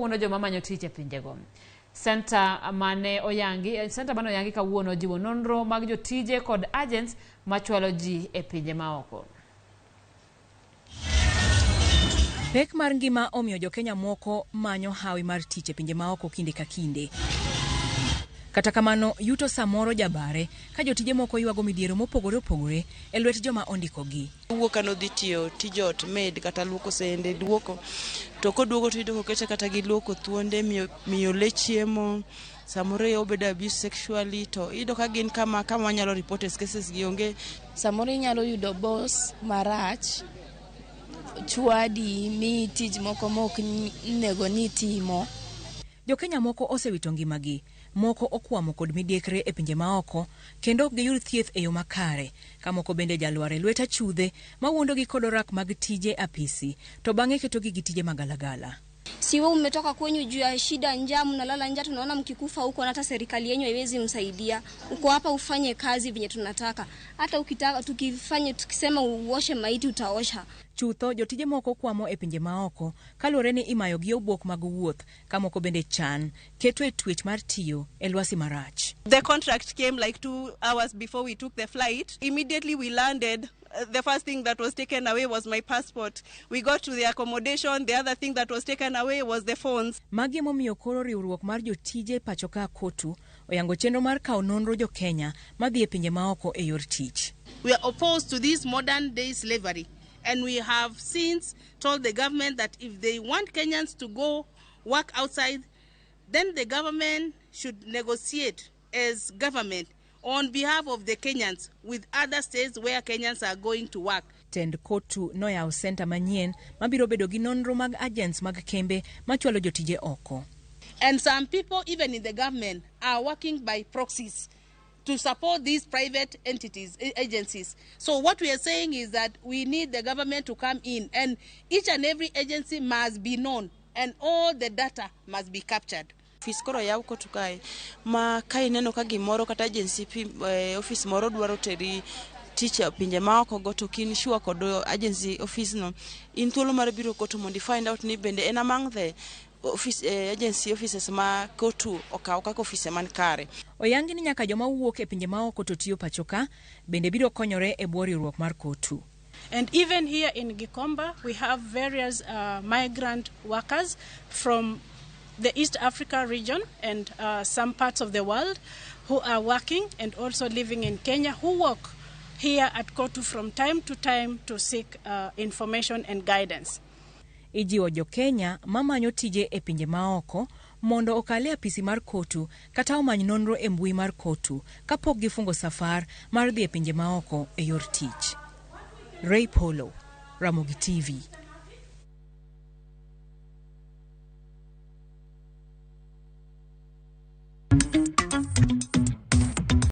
wuondo joma manyo tich e pinjego. Senta mane oyangi, senta mane oyangi kawuono jiwo nonro mag jotije kod agents machwalo ji e pinje maoko. Pek mar ngima omiyo jokenya moko manyo hawi mar tich e pinje maoko kinde ka kinde. Kata kamano, yuto samoro jabare ka jotije moko ywago midhiero mopogore opogore e lwet joma ondikogi. Owuok ka nodhi tiyo tij ot maid kata luoko sende luoko to koduogo to iyudo kokete kata gi luoko thuonde miyo, miyo le chiemo samoro obedo abuse sexually to iyudo ka gin kama kama wanyalo report cases gi onge. Samoro inyalo yudo boss marach chwadi miyi tij moko mok onego ni itimo. Jokenya moko osewito ngimagi, moko okwamo kod midekre e pinje maoko kendo ok giyud thieth e yo makare, ka moko bende jalwar e lwet achudhe mawuondogi kod orak mag tije apisi to bang'e ketogi gi tije magalagala. Si wewe umetoka kwenyu juu ya shida, njaa, mnalala njaa, tunaona mkikufa huko na hata serikali yenyu haiwezi msaidia. Uko hapa ufanye kazi venye tunataka. Hata ukitaka tukifanye tukisema uoshe maiti utaosha. Chutho, jotije moko kwamo e pinje maoko kaluwore ni imayogi obwok mag wuoth ka moko bende chan keto e twech mar tiyo e lwasi marach. The contract came like 2 hours before we took the flight. Immediately we landed, the first thing that was taken away was my passport. We got to the accommodation, the other thing that was taken away was the phones. Magi emomiyo koro riwruok mar jotije pachoka KOTU oyango chenro mar kawo nonro jo-Kenya madhi e pinje maoko e yor tich. We are opposed to this modern day slavery, and we have since told the government that if they want Kenyans to go work outside, then the government should negotiate as government on behalf of the Kenyans with other states where Kenyans are going to work. Tend KOTU noyawo senta manyien mabiro bedo gi nonro mag agents mag kembe machwalo jotije oko. And some people, even in the government, are working by proxies to support these private entities, agencies. So what we are saying is that we need the government to come in, and each and every agency must be known and all the data must be captured. Ofis koro oyaw KOTU kae ma ka ineno ka gimoro kata agency office moro dwaro teri tich e pinje maoko go to ok in sure kod agency office no in thuolo mar biro KOTU mondo i find out ni bende en among the office, agency offices ma KOTU okaw kaka ofise man kare. Oyangi ni nyaka joma wuok e pinje maoko to tiyo pacho ka bende biro konyore e bwo riwruok mar KOTU. And even here in Gikomba, we have various migrant workers from the East Africa region and some parts of the world who are working and also living in Kenya, who work here at KOTU from time to time to seek information and guidance. Ijiwo jo-Kenya mamanyo tije e pinje maoko mondo okal e apisi mar KOTU kata omany nonro e mbui mar KOTU kapok gifungo safar mar dhi e pinje maoko e yor tich. Ray Polo, Ramogi TV.